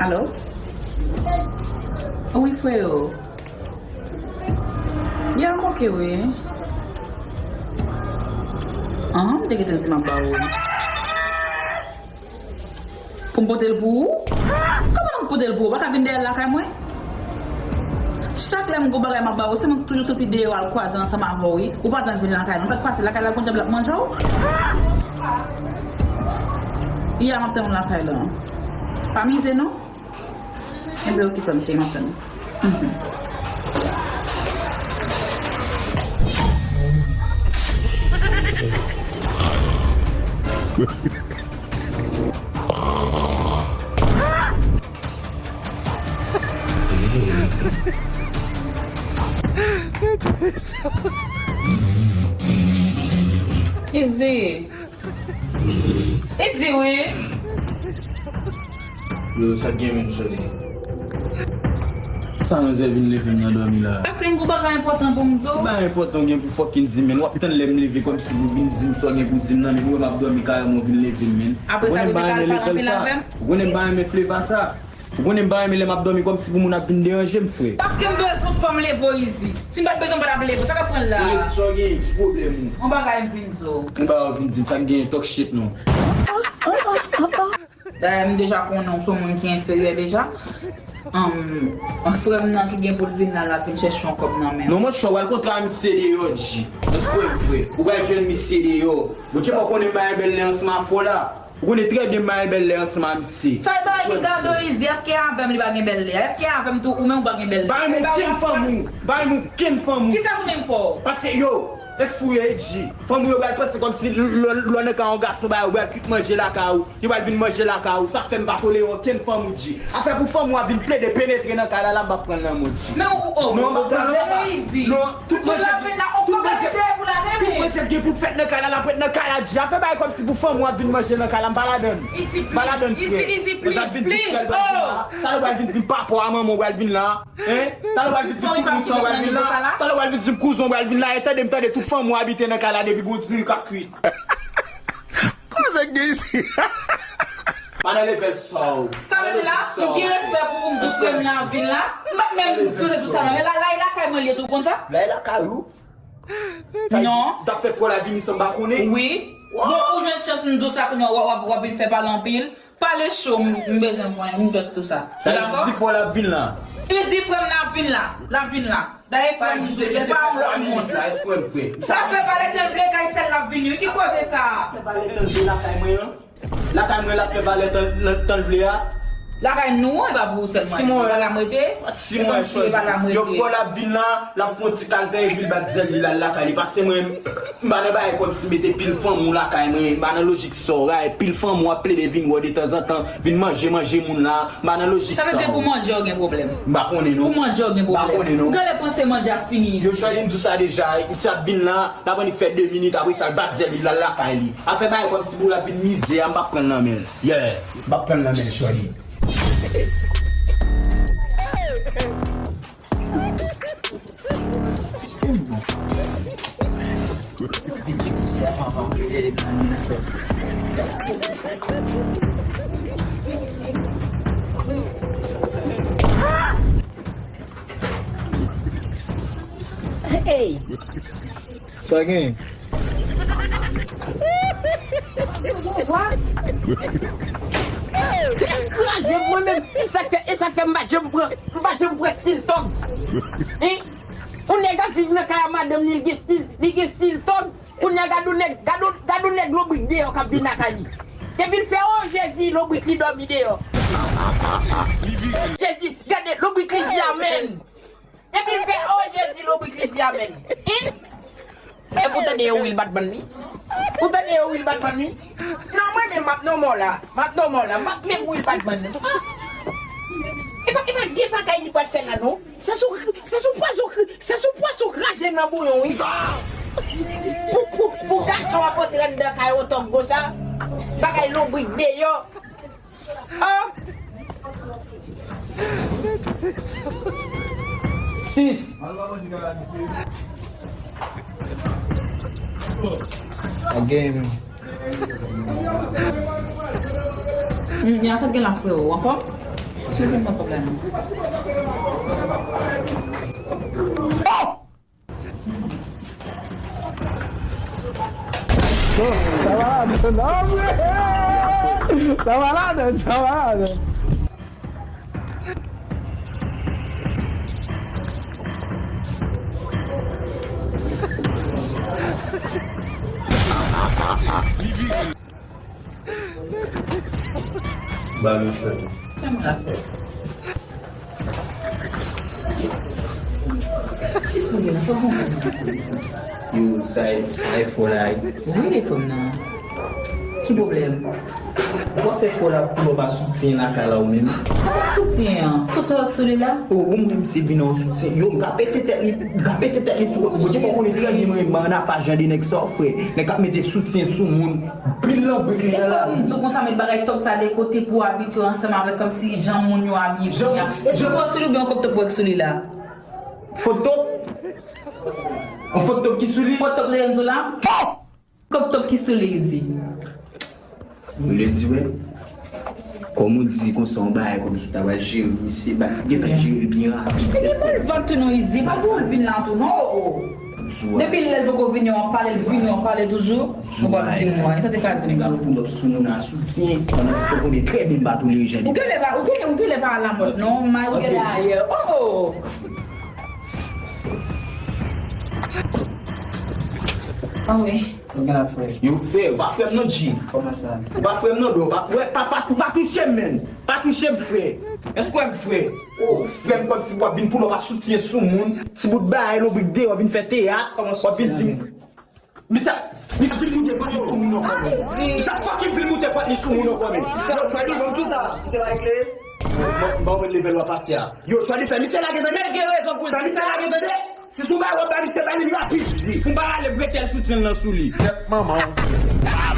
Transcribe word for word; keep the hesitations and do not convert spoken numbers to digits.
Alo? Wi, freyo. Ya, m oke, wi. Anhan, m te gentan di m ap ba ou. Pou m pote l pou ou? Kòman m pote l pou ou? Ou pa ka vin dèyè l lakay mwen? Chak lè m gon bagay m ap ba ou, se mwen ki toujou soti deyò al kwaze ansanm avè w, wi. Ou pa janm vin lakay non. Sa k pase? Lakay la gon dyab l ap manje w? Ya, m ap tann ou lakay la. Pa mize non. Enben oke frè m, cheri, m ap tann ou. Mhm. Easy. Easy, wi. Yo, sa k gen menm, Shorty? Sa manzè vin leve m nan dòmi la? Paske m gon bagay enpòtan pou m di w. Bagay enpòtan w gen pou fucking di m, menn. W ap tann lè m leve kòmsi pou vin di m sa w gen pou di m nan, menn. Ou wè m ap dòmi kayè mwen, w vin leve m, menn. Apre sa, ou te ka al pale anpil avè m? Ou konnen m pa renmen fleva sa. Ou konnen m pa renmen lè m ap dòmi kòmsi pou moun ap vin deranje m, frè. Paske m bezwen fò m leve w, Easy. Si m pa t bezwen, m pa t ap leve w. Sa k ap pran l la? Ou redi sa w gen, ki pwoblèm ou? Yon bagay m vin di w. Yon bagay w vin di m, sa k gen, talk shit non. Dayè, m deja konnen w se yon moun ki enferyè deja. Anm, frè m nan ki gen pou l vin la, l ap vin chèche yon kòb nan men w. Non, monchè, w al kontre a misye deyò, G. Èske w vre? Ou pral jwenn misye deyò. Monchè, mwen konnen m pa gen bèl lè ansanm avè w la. Ou konnen trè byen m pa gen bèl lè ansanm a misye. Sa e bagay ki gade w, Easy? Èske avè m li pa gen bèl lè? Èske avè m tou ou menm ou pa gen bèl lè? Pa renmen okenn fanm ou. Pa renmen okenn fanm ou. Kisa ou menm fè w? Paske yo, e fou yo ye, G. Fanm ou yo pral panse kòmsi lè, lè, lè w nan kay yon gason ba yo, yo pral kwit manje lakay ou. Yo pral vin manje lakay ou. Sa fè m pa tolere okenn fanm ou, G. Afè pou fanm ou a vin plede penetre nan kay la, la m p ap pran l nan men w, G. Men ou, oh, non, m p ap pran l nan men w. Easy. Non. Tout manje, tout manje, tout manje k gen pou fèt nan kay la, l ap ret nan kay la, G. Afè bagay kòmsi pou fanm ou ap vin manje nan kay la, m pa ladann. M pa ladann, frè. Easy, Easy, please, please, oh. Talè w pral vin di m papa w a manman w pral vin la. Hein? Talè w pral vin di m tout moun sa w pral vin la. Talè w pral vin di m kouzen w pral vin la. E tande m tande tout fanm ou abite nan kay la depi gon diri k ap kwit. Koze k gen isi? Pa nan level sa w. Sa vle di la, ou gen respè pou, pou m di frè m nan vin la? M pa t menm di tout sa non. Men la, la e lakay mwen li ye tou, ou konn sa? La e lakay ou? Sa vle di, non. Ou t ap fè frè w la vini san m pa konnen? Wi. Bon, ou jwenn chans m di w sa kounye a, w ap, w ap, w ap vin fè pale anpil. Pale cho, m, m bezwen konnen, m bezwen tout sa. Ou dakò? Sa vle di frè w la vin la? Easy, frè m nan vin la. L ap vin la. Dayè frè m, li pa yon lòt moun. Sa fè valè tan l vle kay sèl l ap vini wi. Ki koze sa? Fè valè tan l vle lakay mwen an. Lakay mwen l ap fè valè tan, tan l vle a. Lakay nou an, e pa pou ou sèlman. Li pa ka m rete. E kòmsi li pa ka m rete. Yon fwa l ap vin la, l ap fè yon ti kalten epi l bat zèl li l al lakay li. Paske mwen, m pa nan bagay kòmsi mete pil fanm ou lakay mwen. M pa nan lojik sa w rayi. Pil fanm ou ap plede vin wè w detanzantan, vin manje, manje moun la. M pa nan lojik sa yo. Sa vle di pou manje w gen pwoblèm? M pa konnen non. Pou manje w gen pwoblèm? M pa konnen non. Ou genlè panse manje ap fini. Yo, Shorty, m di w sa deja, misye ap vin la, l ap annik fè de minit, apre sa l bat zèl li, l al lakay li. Afè bagay kòmsi pou l ap vin mizè a, m p ap pran l nan men l. Yeah, m p ap pran l nan men l, Shorty. Hey! Sa gen? Kraze mwen menm. E sa k fè, e sa k fè m pa janm pran, m pa janm pran stil tòg. Hein? Yon nèg ap viv nan kay a madanm li, li gen stil, li gen stil tòg. Kounye a gade yon nèg, gade yon, gade yon nèg lonbrik deyò k ap vin lakay li. Depi l fè o Jezi, lonbrik li dòmi deyò. Jezi, gade lonbrik li di amèn. Epi l fè, o Jezi, lonbrik li di amèn. Hein? Epi w tande yo wi l bat bann li. Ou tande yo wi l bat bann li. Non, mwen menm m ap nan mò la. M ap nan mò la. M ap menm wi l bat bann li. E pa, e pa de bagay li pral fè la non. Se sou, se sou pwason, se sou pwason kraze nan bouyon wi. Pou, pou, pou gason ap antre anndan kay yon tòg konsa. Bagay lonbrik deyò. Oh! Sis. Sa gen. Hmm, ya sa gen la, freo. Ou anfòm? Li vin nan pwoblèm. Sa malad, non, men! Sa malad, sa malad. Ba nou sa. Kisa w gen la? Sa w konprann nan sa, Lizzy? Yo, sa, sa e fò la, wi. Wi, e fò nan. Ki pwoblèm? W ap fè fò la pou w pa soutyen lakay la ou menm. Kòman soutyen an? Foto ak sou li la? O, ou menm se vin an soutyen. Yo, m ka pete tèt li, m ka pete tèt li sou ou. Ou te fò konnen trè byen mwen, m ann afa jan de nèg sa w frè. Nèg k ap mete soutyen sou moun. Pil lanbrik li nan lari. E kòm m di w konsa, met bagay tòg sa de kote pou w abitye w ansanm avèk kòmsi jan moun yo abiye kounye a. E se fò sou li oubyen yon kòp tòp wèk sou li la? Fò tòp? Yon fò tòp ki sou li? Fò tòp Lorenzo la? Kòp tòp ki sou li, Izi. Yo le di wè. Kòm ou di konsa yon bagay kòmsi w ta pral jere misye, ba, gentan jere l byen rapid. Ebyen, bèl vant tou non, Izi. Pa pou w vin la tou non, o, o. Depi lè l poko vini, w ap pale, l vini, w ap pale toujou. Ou p ap di m mwen, sa te ka di m tou. Nèg ap pull up sou moun a soutyen, pandan se te konnen trè byen m pa tolere jan de. Ou genlè pa, ou genlè, ou genlè pa alamòd non, may ou genlè ayè. O, o! Anmwe. Ou gen la frè. Yo, frè, ou pa frè m non, G. Kòman sa? Ou pa frè m non, bro. Pa, wè, pa, pa, pa touche m, menn. Pa touche m, frè. Èske w wè m, frè? O, frè m, kòmsi w ap vin pull up a soutyen sou moun. Ti bout bagay, lonbrik deyò, vin fè teyat. Kòman w ap vin di m. Misye, misye vin moute vant li sou moun ankò, menn. Misye fucking vin moute vant li sou moun ankò, menn. Yo, try li, ban m sou sa. Misye pa ekle. Ban, ban, ban, level w ap pase a. Yo, try li fè misye lage, tande. Nèg gen rezon pou l di sa. Fè misye lage, tande. Si sou bay wòb la, misye bay li rapid. Pou m pa rale bretèl soutyen nan sou li. Kèt manman w.